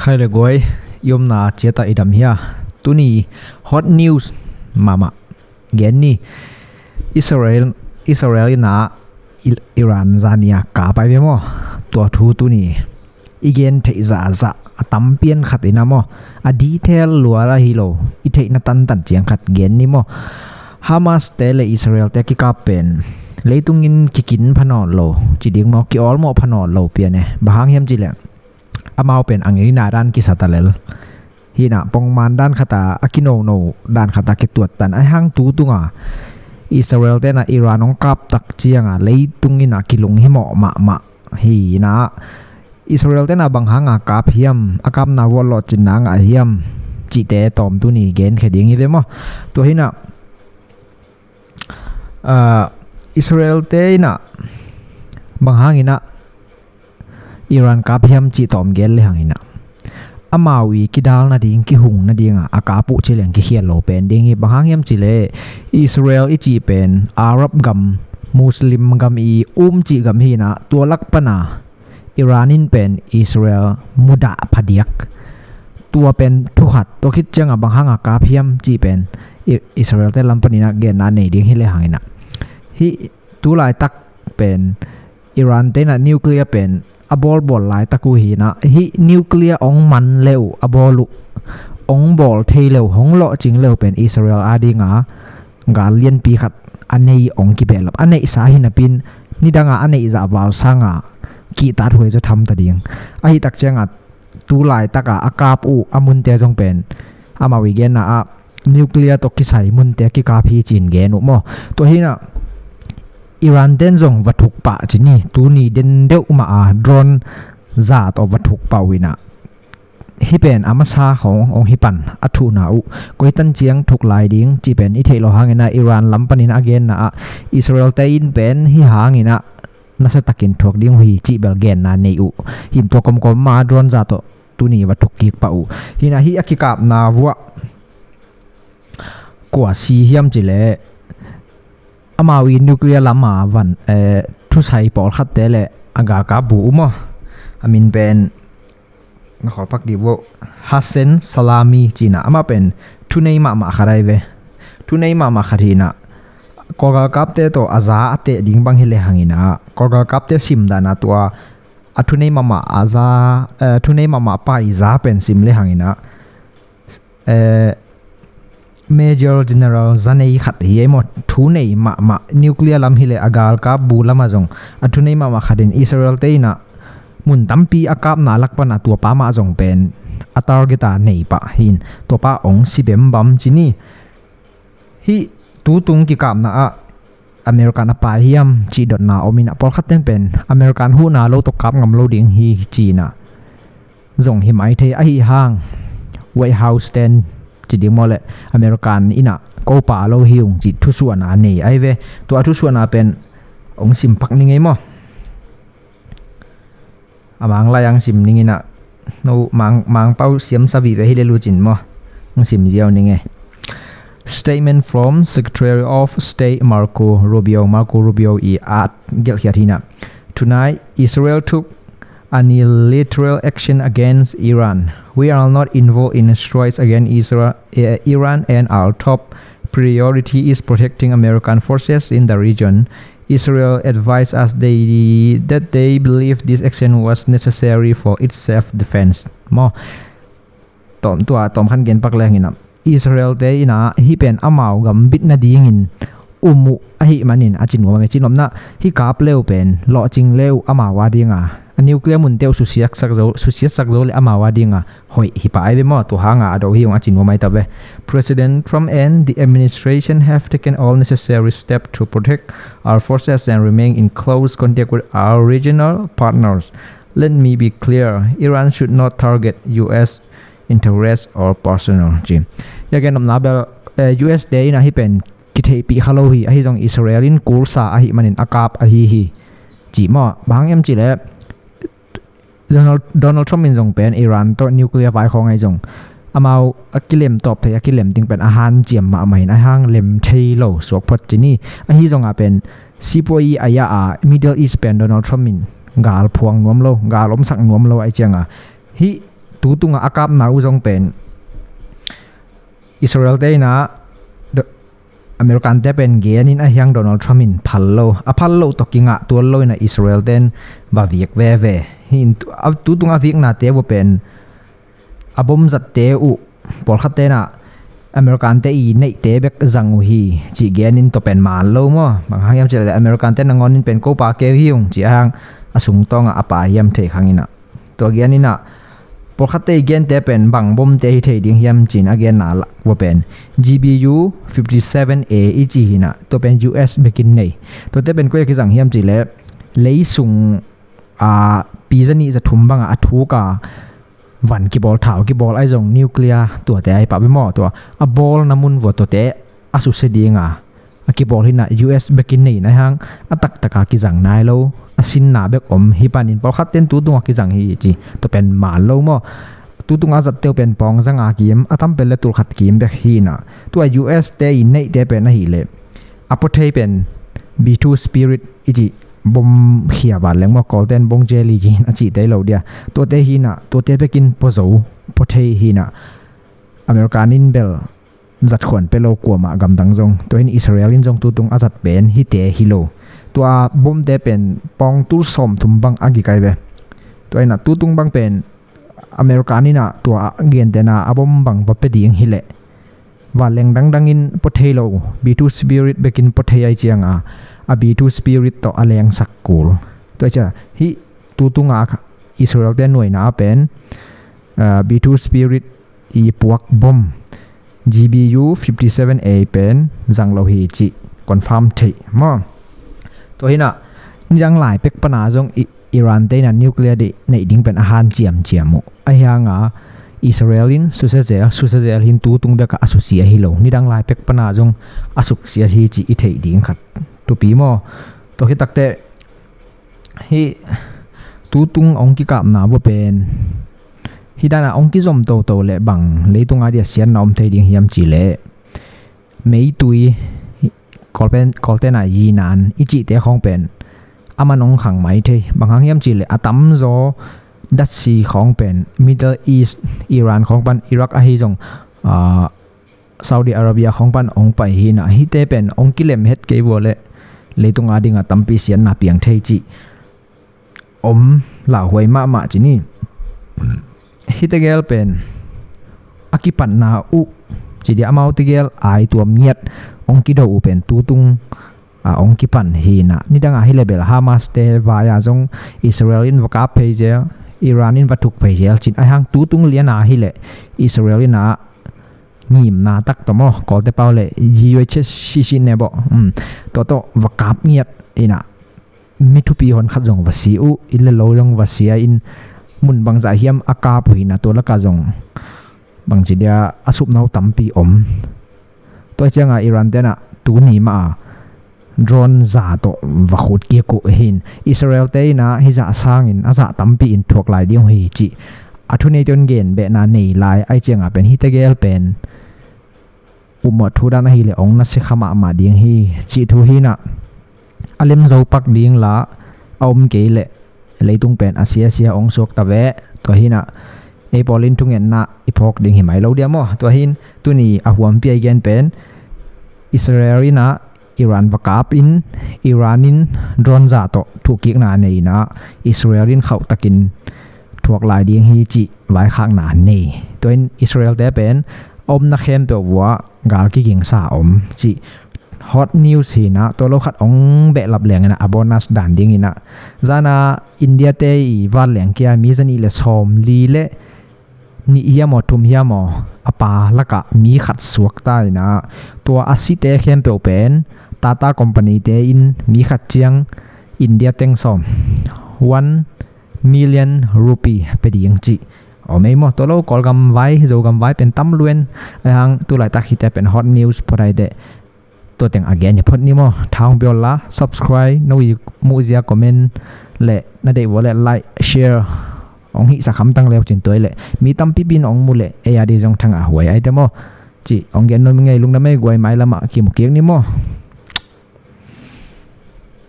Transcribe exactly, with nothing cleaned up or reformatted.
Hai le guai, i omna ciatah i dam hia? Tuni hot news mahmah gen ni. Israel, Israel in ah I-, Iran zani a kap ai ve maw? Tua thu tuni i gen theih zahzah a tam pian khat in ah maw, a detail luat ahi lo, i theihna tantan ciang khat gen ni maw. Hamas te le Israel te kikap pen leitung in kikin pha nawn lo ci ding maw, ki-awlmawh pha nawn lo pian e. Bang hang hiam cih leh amau pen a ngeina dan kisa ta lel. Hi in ah pongman dan khat a, a kinono dan khat a kituat tan. Ahi hang tu tung a Israel te in ah Iran hong kap tak ciang a leitung in ah kilunghimawh mahmah. Hi in ah Israel te in ah bang hang a kap hiam, a kapna vuah lawhcinna ngah hiam cihte tawm tuni genkhia ding hi ve maw. Tua hi in ah, ah, Israel te in ah bang hang in ah Iran kap hiam cih tawm gen le hang in ah, amau i kidal nading, kihung nading a a kap uh ci leng kikhial lo pen ding hi. Bang hang hiam cih leh Israel i cih pen Arab gam, Muslim gam i um cih gam hi in ah, tua lak pan a Iran in pen Israel mudah phadiak. Tua pen thu khat. Tua khit ciang a bang hang a kap hiam cih pen I-, Israel te lam pan in ah genna nei ding hi le hang in ah, hih tu laitak pen Iran te in ah nuclear pen a bawlbawl laitak uh hi in ah, hih nuclear hong man le uh, a bawl uh hong bawl thei le uh, hong lawhcing le uh pen Israel a ding a gal lianpi khat a nei hong kibehlap. A neihsa hi napi in nidang a a neih zah val sang a kihtak huai zaw tham ta ding. Ahi tak ciang a tu laitak a a kap uh a munte zong pen amau i genna ah nuclear tawh kisai munte kikap hi ci-in gen uh maw. Tua hi in ah Iran ten zong va thuk pah ci ni, tuni den deuh mah a drone za tawh va thuk pah uh in ah, hih pen a masa khawng hong hi pan a thuhna uh. Koi tan ciang thuk lai ding cih pen i theih loh hang in ah Iran lam pan in a genna ah Israel te in pen hih hang in ah nasa takin thuak ding uh hi cih bel genna nei uh. Hi in tua kawmkawm mah a drone za tawh tuni va thuk kik pah uh. Hi in ah hih a kikapna vuah kua si hiam cih leh amau i nuclear lam a van, eh, thusai pawlkhatte le a galkap bu uh maw. A min pen na khawl pak dih uh, Hassan Salami ci in ah, amah pen thunei mahmah khat ai ve. Thunei mahmah khat hi in ah, Kawlgalkapte tawh a za a teh ding bang hi le hang in ah, Kawlgalkapte sim dan a tua a thunei mahmah a za, eh, thunei mahmah pa i za pen sim le hang in ah, eh, Major General za nei khat hi ei maw, thu nei mahmah, nuclear lam hi leh a galkap bu lam ah zong a thu nei mahmah khat in Israel te in ah mun tampi a kapna lak pan a tua pa mah zong pen a target a nei pah hi in, tua pa hong si bembam ci ni. Hih tu tung kikapna ah American a pai hiam cih dotna om in ah, pawlkhat ten pen American huhna lo tawh kap ngam lo ding hi ci in ah zong hi mai thei. Ahi hang White House ten ci ding maw leh American in ah ko pa lo hi ung cih thusuahna nei ai ve. Tua thusuahna pen hong sim pak ni ngei maw. A Mang lai ang sim ning in ah, no, Mang, Mang pau siam sa vive hi le lucin maw. Ang sim ziau ning e. Statement from Secretary of State Marco Rubio. Marco Rubio i at gelh khiat hi in ah, "Tonight, Israel took unilateral action against Iran. We are not involved in strikes against Israel, eh, Iran, and our top priority is protecting American forces in the region. Israel advised us they, that they believe this action was necessary for its self-defense." Maw. Tawm tua, tawm khan gen pak leng in ah, Israel te in ah hih pen amau gam bit nadingin um uh ahih manin a ci nuam a, ci nuam in ah, hih kap le uh pen lawhcing le uh amau a ding a, a nuclear munte uh susiatsak zo, susiatsak zo le amau a ding a hoih hi pah ai ve maw. Tua hang a a do hi ung a ci nuam ai ta ve. "President Trump and the administration have taken all necessary steps to protect our forces and remain in close contact with our regional partners. Let me be clear, Iran should not target U S interests or personnel," ci. Hi a gen nopna bel, eh, U S te in ah hih pen kitheihpih kha lo hi, ahi zong Israel in kulsa ahih manin a kap ahi hi ci maw. Bang hang hiam cih leh Donald, Donald Trump in zong pen Iran tawh nuclear vaikhawng ahi zong amau a kilem tawp thei, a kilem ding pen a hanciam mahmah in, ahi hang lem thei lo suak phot ci ni. Ahi zong a pen sipuai a ia a Middle East pen Donald Trump in gal phuang nuam lo, gal omsak nuam lo ahi ciang a, hih Tu tungah a kapna uh zong pen Israel te in ah American te pen gen in, ahi hang Donald Trump in phal lo, a phal lo tawh kingah tual lo in ah Israel ten va vik veve. Hi in tu tungah a viknate uh pen a bom zatte uh pawlkhat ten ah American te i neihte bek zang uh hi cih gen in tua pen man lo maw. Bang hang hiam cih leh American te nangawn in pen ko pa keu hi ung ci, ahi hang a sungtawngah a pa hiam thei khang in ah tua gen in ah pawlkhatte i gente pen bang bomte hi thei ding hiam ci in a genna lak uh pen G B U fifty seven A i ci hi in ah, tua pen U S bekin nei. Tuate pen koi a kizang hiam cih leh leisung a pi za nih za thum bangah a thuk a van kibawl, thau kibawl, ahi zong nuclear tuate ahi pah bia maw, tua a bawlna mun uh ah tuate a susia ding a a kibawl hi in ah U S bekin nei in, ahi hang a taktak a kizang nai lo, a sinna bek om hi panin pawlkhat ten tu tungah kizang hi ci, tua pen man lo maw. Tu tungah a zatte uh pen pawng zanga kim, a tam pen leh tulkhat kim bek hi in ah, tua U S te i neihte pen ahih leh a pawthei pen B two Spirit i cih bom khia vanleng maw, Kawlten bom jelly ci in a cihte lo dia, tuate hi in ah, tuate bekin pua zo pawthei hi in ah, American in bel zat khuan pia lo kuamah gamdang zong. Tua in Israel in zong tu tung a zat pen hihte hi lo. Tua bomte pen pawng tul sawmthum bang a gik ai ve. Tua in ah tu tung bang pen American in ah tua a gente in ah a bom bang va pia ding hi leh vanleng dangdang in pua thei lo, B two Spirit bekin pua thei ai ciang a, a B two Spirit tawh a lengsak kul. Tua ciang hih tu tungah Israel te nuaina ah pen, ah, B two Spirit i puak bom G B U fifty seven A pen zang lo hi cih confirm theih maw. Tua hi in ah nidang lai pek pan a zong i Iran te in ah nuclear deih neih ding pen a hanciam ciam uh, ahi hang a Israel in susia zel, susia zel hi in tu tung bek ah a susia hi lo, nidang lai pek pan a zong a susia hi cih i theih ding khat thupi maw. Tua khit takteh hih tu tung hong kikapna uh pen hih dan a hong kizom toto leh bang leitung a dia siatna om thei ding hiam cih leh meitui, Kawlten, Kawlten ah Yinan i cihte khawng pen a man hong khang mai thei. Bang hang hiam cih leh a tamzaw datsi khawng pen Middle East, Iran khawng pan Iraq ahi zong, ah, Saudi Arabia khawng pan hong pai hi in ah, hihte pen hong kilem het kei uh leh leitung a ding a tampi siatna piang thei cih om lauhuai mahmah ci ni. Hihte gel pen a kipatna uh ci dia, amaute gel ai tuam ngiat hong kido uh pen tu tung a hong kipan hi in ah, nidang a hi leh bel Hamas te vai a zong Israel in va kap phei zel, Iran in va thuk phei zel ci in, ahi hang tu tung lian a hi leh Israel in ah ngimna tak tawh maw, Kawlte pau leh G H C C ne bawh, um, tua tawh va kap ngiat in ah, mi thupi hon khat zong va si uh, inn leh lo zong va sia in, mun bangzah hiam a kap uh hi in ah, tua lak ah zong bangci dia a supna uh tampi om. Tua ciang a Iran te in ah tuni mah a drone za tawh va khut kik uh hi in, Israel te in ah hih zah sangin a zah tampi in thuak lai ding uh hi cih a thuneite in gen behna nei lai. Ahi ciang a pen hihte gel pen upmawh thu dan ahih leh hong nasia kha mahmah ding hi cih thu hi in ah, a lem zo pak ding la a om kei leh leitung pen a siasia hong suak ta ve. Tua hi in ah ei pawl in thungetna i phawk ding hi mai lo dia maw. Tua hi in tuni a huampi a i gen pen Israel in ah Iran va kap in, Iran in drone za tawh thukkikna nei in ah, Israel in khauhtakin thuak lai ding hi cih vaikhakna nei. Tua in Israel te pen a omna khempeuh uh ah gal kigingsa om cih hot news hi in ah, tua lo khat hong behlap leng in ah a bonus dan ding in ah, zan a India te i vat leng kia mi za nih leh sawmli leh nih hiam aw, thum hiam aw, a pa lak ah mi khat suak ta in ah, tua a site khempeuh pen Tata company te in mi khat ciang India teng sawm, one million rupee pia ding cih om ei maw. Tua lo Kawlgam vai, Zogam vai pen tam lua in, ahi hang tu laitak hihte pen hot news phot ai teh, tua teng a gen hi phot ni maw. Tha hong pia un la, subscribe, no i muhzia comment leh na deih uh leh like, share hong hihsak hamtang le uh cin, tua hi leh mi tampipi in hong mu leh ei a ding zong thangah huai ai teh maw. Cih hong gen nuam ing ei. Lungdam ei, guai, mailam ah kimu kik ni maw.